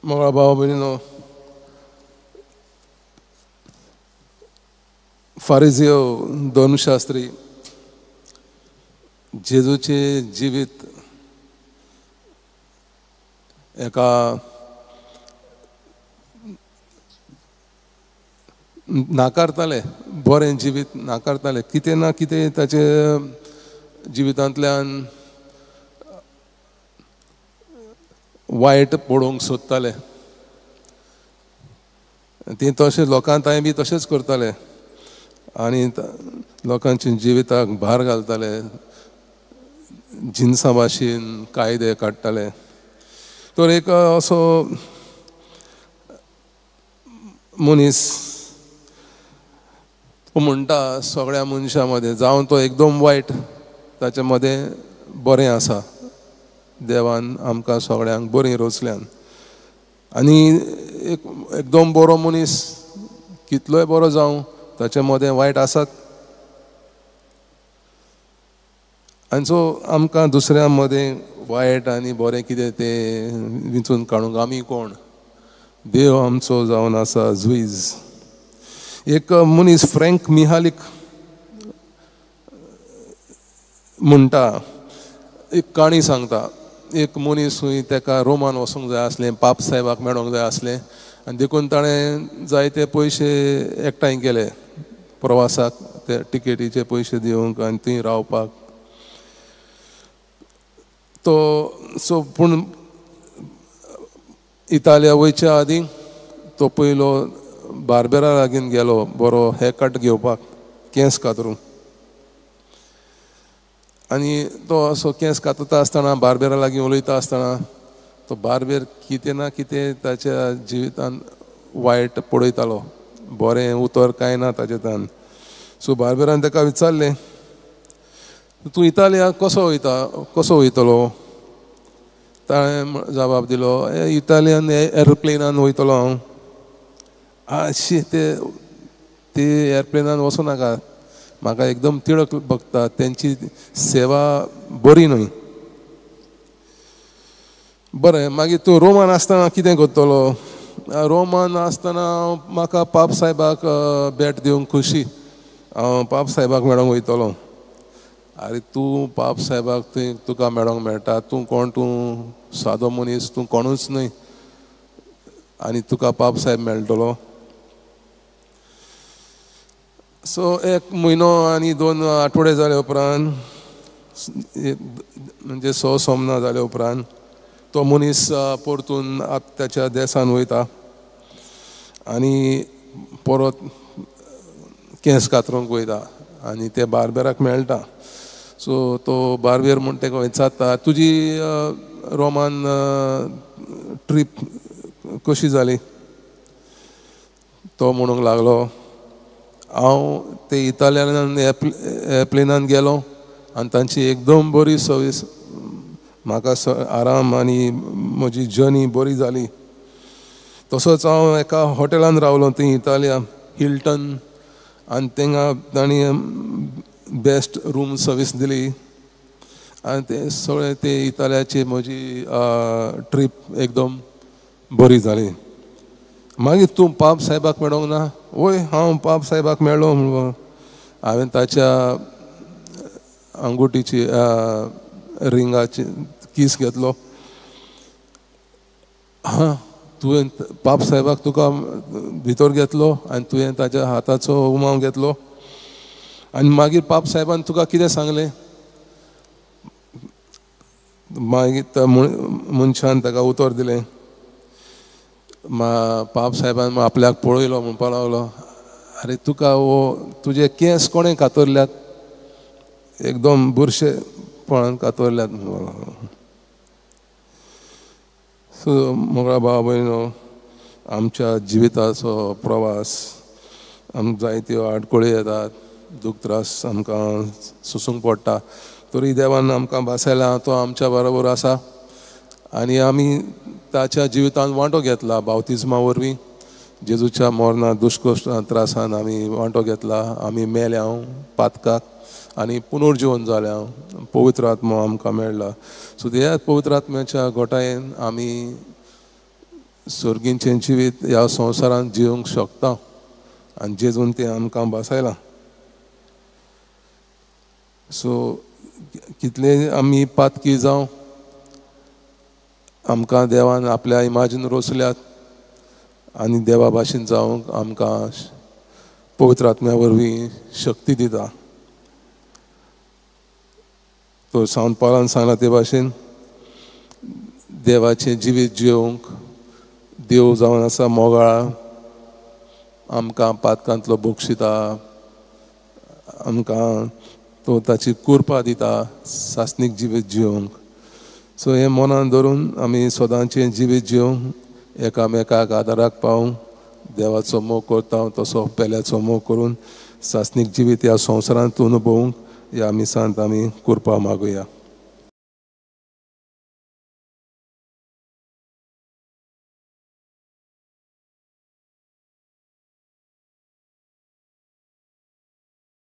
मोगाळ भाव भयणीनो, फारिजियो धर्मशास्त्री जेजूचें जिवीत एका नाकारताले, बरें जिवीत नाकारताले. कितें ना कितें ताचे जिवितांतल्यान वायट पळोवंक सोदताले. ते तशें लोकांक तांय बी तशेंच करताले आनी लोकांच्या जिविताक भार घालताले, जिनसां भाशेन कायदे काडटाले. तर एक असो मनीस तो म्हणटा सगळ्या मनशां मदें जावन तो एकदम वायट, ताचे मदें बरें आसा. देवान आमकां सगळ्यांक बरीं रचल्यान आनी एक एकदम बरो मनीस कितलोय बरो जावं ताचे मदें वायट आसात. आनी सो आमकां दुसऱ्यां मदें वायट आनी बरें कितें तें विंचून काडूंक आमी कोण? देव आमचो जावन आसा जुईज. एक मनीस फ्रँक मिहालीक म्हणटा, एक काणी सांगता. एक मनीस ताका रोमान वचूंक जाय आसलें, पाप साहेबाक मेळोंक जाय आसलें आनी देखून ताणें जायते पयशे एकठांय केले प्रवासाक, ते टिकेटीचे पयशे दिवंक आनी थंय रावपाक. तो सो पूण इतालिया वयच्या आदीं तो पयलो बार्बेरा लागीं गेलो बरो हेअरकट घेवपाक, केंस कातरूंक. आनी तो असो केंस कातता आसतना बार्बेरा लागीं उलयता आसतना तो बार्बेर कितें ना कितें ताच्या जिवितान वायट पळयतालो, बरें उतर कांय ना ताचे तान. सो बार्बेरान ताका विचारलें, तूं इतालिया कसो वयता, कसो वयतलो? ताणें जबाब दिलो, इतालियन एरोप्लेनान वयतलो हांव. आशी ते एरोप्लेनान वचूं नाका, म्हाका एकदम तिडक बगता, तेंची सेवा बरी न्हय. बरें, मागीर तूं रोमान आसतना कितें करतलो? रोमान आसतना म्हाका पाप साहेबाक भेट दिवंक खुशी, हांव पाप साहेबाक मेळोंक वयतलो. आरे तूं पाप साहेबाक थंय तुका मेळोंक मेळटा, तूं कोण? तूं सादो मनीस, तूं कोणूच न्हय आनी तुका पाप साहेब मेळटलो? सो एक म्हयनो आनी 2 आठवडे जाले उपरांत, म्हणजे 6 सोमनां जाले उपरांत तो मनीस परतून ताच्या देसान वयता आनी परत केंस कातरूंक वयता आनी ते बार्बेराक मेळटा. सो तो बार्बेर म्हूण ताका विचारता, तुजी रोमान ट्रीप कशी जाली? तो म्हणूंक लागलो, हांव ते इतालियनान एरप्लेनान गेलो आनी तांची एकदम बरी सर्वीस, म्हाका आराम आनी म्हजी जर्नी बरी जाली. तसोच हांव एका हॉटेलान रावलो थंय इतालिया, हिल्टन, आनी थिंगा तांणी बेस्ट रूम सर्वीस दिली आनी ते सगळें ते इतालियाची म्हजी ट्रीप एकदम बरी जाली. मागीर तूं पाप साहेबाक मेळोंक ना? वय, हांव पाप साहेबाक मेळ्ळो. हांवें ताच्या अंगुटीची रिंगाची कीस घेतलो. हां, तुवें पाप साहेबाक तुका भितर घेतलो आनी तुवें ताच्या हाताचो उमाव घेतलो आनी मागीर पाप साहेबान तुका कितें सांगलें? मागीर त्या मनशान ताका उतर दिलें. पाप साहेबान आपल्याक पळयलो, म्हणपाक लागलो, आरे तुका हो तुजे केंस कोणें कातरल्यात? एकदम बुरशेपणान कातरल्यात म्हणपाक लागलो. सो मोगळा भाव भयणो, आमच्या जिविताचो प्रवास, आमकां जायत्यो आडखळी येतात, दूख त्रास आमकां सोसूंक पडटा, तरी देवान आमकां भासयला, तो आमच्या बरोबर आसा आनी आमी ताच्या जिवितांत वांटो घेतला. बावतिज्मा वरवीं जेजूच्या मरणा दुश्कोश्ट त्रासान आमी वांटो घेतला. आमी मेल्या पातकाक आनी पुनर्जिवन जाल्या, पवित्र आत्मो आमकां मेळ्ळा. सो ह्या पवित्र आत्म्याच्या घोटायेन आमी सर्गींचें जिवीत ह्या संवसारांत जिवंक शकता आनी जेजून तें आमकां बसयलां. सो कितले आमी पातकी जावं, आमकां देवान आपल्या इमाजीन रोसल्यात आनी देवा भाशेन जावंक आमकां पवित्र आत्म्या वरवीं शक्ती दिता. तो सांत पावलान सांगला ते भाशेन देवाचें जिवीत जिवंक देव जावन आसा मोगाळ, आमकां पातकांतलो बक्षिता, आमकां तो ताची कृपा दिता सासणीक जिवीत जिवंक. सो हें मनान धरून आमी सदांचें जिवीत जिवंक, एकामेकाक आदाराक पावूंक, देवाचो मोग करता तसो पेल्याचो मोग करून सासणीक जिवीत ह्या संवसारांत अनुभवूंक ह्या मिसांत आमी कृपा मागुया.